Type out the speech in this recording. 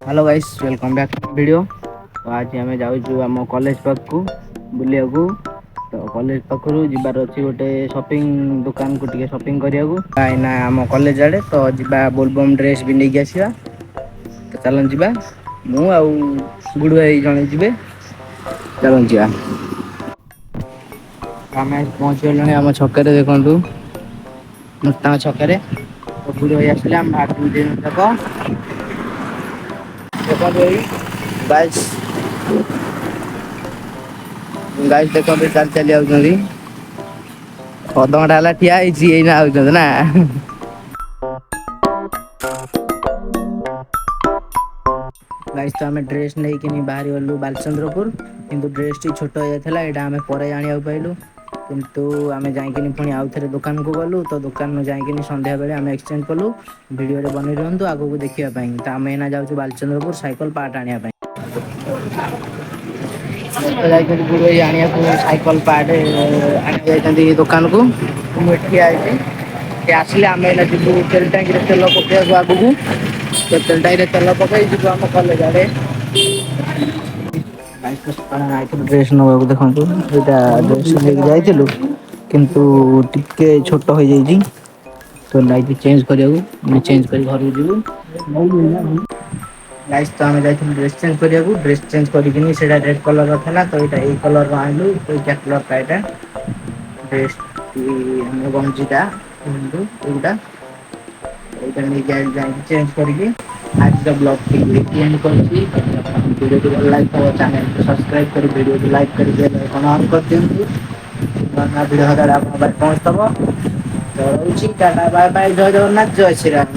Hello guys, welcome back video. ତ ଆଜି ଆମେ ଯାଉଛୁ ଆମ କଲେଜ ପାଖକୁ ବୁଲିବାକୁ। ତ କଲେଜ ପାଖରୁ ଯିବାର ଅଛି ଗୋଟେ ସପିଂ ଦୋକାନକୁ, ଟିକେ ସପିଂ କରିବାକୁ ଏଇନା ଆମ କଲେଜ ଆଡ଼େ। ତ ଯିବା, ବୋଲବମ୍ ଡ୍ରେସ୍ ବି ନେଇକି ଆସିବା। ତ ଚାଲନ୍ତୁ ଯିବା। ମୁଁ ଆଉ ଗୁଡୁ ଭାଇ ଜଣେ ଯିବେ। ଚାଲନ୍ତୁ ଯିବା। ଆମେ ଆସି ପହଞ୍ଚିଗଲୁଣି ଆମ ଛକରେ, ଦେଖନ୍ତୁ, ନୂତନ ଛକରେ। ତ ଗୁଡୁ ଭାଇ ଆସିଲେ, ଆମେ ବାହାରିବୁ ଦି ଜଣ ଯାକ। ଦେଖନ୍ତୁ ଏଇ ଗାଇସ୍, ଗାଇସ୍, ଦେଖନ୍ତୁ, ଚାଲି ଚାଲି ଆଉଛନ୍ତି। ଅଧଘଣ୍ଟା ହେଲା ଠିଆ ହେଇଛି, ଏଇନା ଆଉଛନ୍ତି ନା। ଗାଇସ୍, ତ ଆମେ ଡ୍ରେସ୍ ନେଇକିନି ବାହାରି ଗଲୁ ବାଲଚନ୍ଦ୍ରପୁର। କିନ୍ତୁ ଡ୍ରେସ୍ଟି ଛୋଟ ହେଇଯାଇଥିଲା, ଏଇଟା ଆମେ ପରେ ଜାଣିବାକୁ ପାଇଲୁ। କିନ୍ତୁ ଆମେ ଯାଇକିନି ପୁଣି ଆଉ ଥରେ ଦୋକାନକୁ ଗଲୁ। ତ ଦୋକାନରୁ ଯାଇକିନି ସନ୍ଧ୍ୟାବେଳେ ଆମେ ଏକ୍ସଚେଞ୍ଜ କଲୁ। ଭିଡ଼ିଓରେ ବନେଇ ରୁହନ୍ତୁ ଆଗକୁ ଦେଖିବା ପାଇଁ। ତ ଆମେ ଏଇନା ଯାଉଛୁ ବାଲଚନ୍ଦ୍ରପୁର ସାଇକେଲ ପାର୍ଟ ଆଣିବା ପାଇଁ। ତ ଯାଇଛନ୍ତି ଗୁରୁ ଭାଇ ଆଣିବାକୁ, ସାଇକେଲ ପାର୍ଟ ଆଣିବାକୁ ଯାଇଛନ୍ତି ଦୋକାନକୁ। ମୁଁ ଏଠି ଠିଆ ହେଇଛି, ସେ ଆସିଲେ ଆମେ ଏଇନା ଯିବୁ ତେଲ ଟାଙ୍କିରେ ତେଲ ପକେଇବାକୁ ଆଗକୁ। ତ ତେଲ ଟାଙ୍କିରେ ତେଲ ପକେଇ ଯିବୁ ଆମ କଲେଜ ଆଡ଼େ। ଯାଇଥିଲୁ ଡ୍ରେସ୍ ନେବାକୁ, ଦେଖନ୍ତୁ, ଏଇଟା ଡ୍ରେସ୍ ନେଇକି ଯାଇଥିଲୁ, କିନ୍ତୁ ଟିକେ ଛୋଟ ହେଇଯାଇଛି। ତ ଯାଇକି ଚେଞ୍ଜ କରିବାକୁ, ଆମେ ଚେଞ୍ଜ କରି ଘରକୁ ଯିବୁ। ଗାଇସ୍, ତ ଆମେ ଯାଇଥିଲୁ ଡ୍ରେସ୍ ଚେଞ୍ଜ କରିବାକୁ। ଡ୍ରେସ୍ ଚେଞ୍ଜ କରିକିନି ସେଇଟା ରେଡ୍ କଲର ଥିଲା, ତ ଏଇଟା ଏଇ କଲର ଆଣିଲୁ। ଏଇ କ୍ୟାଟଲଗଟା ଏଇଟା ଡ୍ରେସ୍, ଆମ ଗଞ୍ଜିଟା ଦେଖନ୍ତୁ ଏଇଟା। ଏଇଟା ନେଇକି ଆଇଲୁ ଯାଇକି ଚେଞ୍ଜ କରିକି। ଆଜିର ବ୍ଲଗ୍ ଏଇଠି ଏଣ୍ଡ କରୁଛି। ଯଦି ଆପଣଙ୍କୁ ଭିଡ଼ିଓଟି ଭଲ ଲାଗିଥିବ, ଚ୍ୟାନେଲକୁ ସବସ୍କ୍ରାଇବ୍ କରି, ଭିଡ଼ିଓକୁ ଲାଇକ୍ କରି, ବେଲ୍ ଆଇକନ୍ ଅନ୍ କରିଦିଅନ୍ତୁ। ନୂଆ ନୂଆ ଭିଡ଼ିଓ ସଦାବେଳେ ଆପଣଙ୍କ ପାଖରେ ପହଞ୍ଚିଥିବ। ତ ରହୁଛି, ଟାଟା, ବାଏ ବାଏ, ଜୟ ଜଗନ୍ନାଥ, ଜୟ ଶ୍ରୀରାମ।